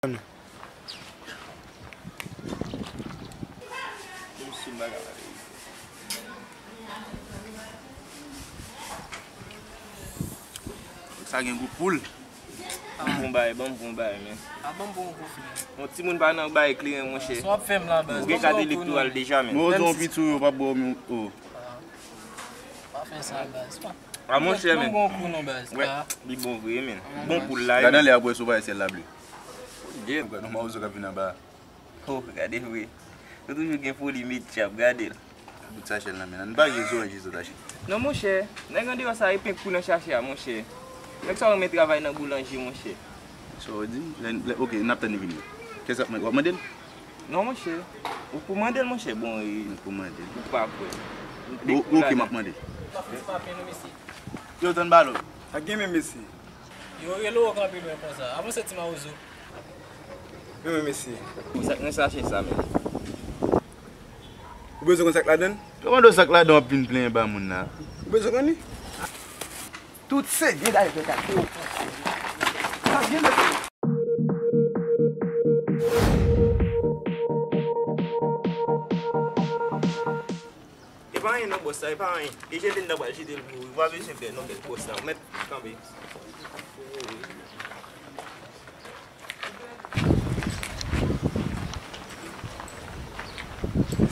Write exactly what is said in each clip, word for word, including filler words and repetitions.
Tann. Sa gen gou poul. Bon bagay, ban m bon bagay, men. A ban m bon gou, frè. Yon timoun pa nan bay kleren, monchè. Sa w ap fè m la, baz? Ou gen kat elektoral deja, men. Mwen, yon piti yo p ap ba w men, o. Pa fè sa, baz. A, monchè, men. Ban m bon kou non, baz. Wè, li bon vre, men. Bon poul la, gade anlè a, bwè, si w pa wè syèl la ble. Gad yon mawozo k ap vin anba. Oh, gade vre. Ou toujou gen foli, met tchap, gade l. Bout sachè l nan men l. Ann pa gen zoranj izo tache. Non, monchè. Nèg andeyò sa, e penk kou nan chache a, monchè. Nèg sa renmen travay nan boulanje, monchè. Sa w di? Lè, lè, ok, n ap tann li vini. Kiyès ap mande? W ap mande l? Non, monchè. Ou pou mande l, monchè. Bon, e, ou pou mande l. Ou pa kwè. O, ok, m ap mande. Yo, tann balo. Ak gen men, mesye. Yo rele w kanpe lwen konsa. Avanse, ti mawozo. Wi, wi, mesye. Sa k nan sachè sa, men? Ou bezwen konn sa k ladan l? Kòman w sa k ladan w ap vin plenyen ba moun nan? Ou bezwen konn li? Tout se byen dayè fè kado. Sa byen, mesye. E pa anyen non, bòs la, e pa anyen. E jete l nan pral jete l pou ou. Ou pa bezwen pè non, bèl bòs la. Ou mèt kanpe.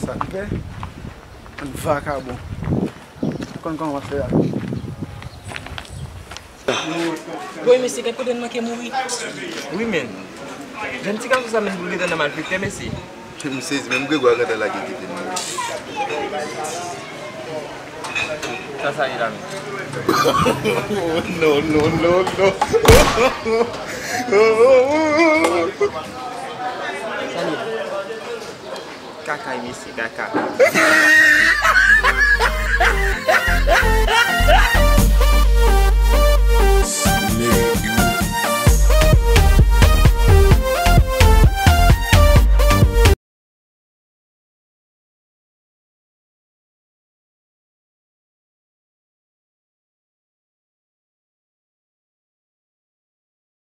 Sa k fè? Bann vakabon. Konn kòman w ap fè a. Woy, mesye, kèk kote n manke mouri. Wi, men. Jèn ti gason sa menm pou l gentan nan malfektè, mesye. M sezi, menm Gregwa gentan lage kite m. Sa sa ye la menm? Non, non, non, non. Sa li ye? Kaka, mesye, kaka.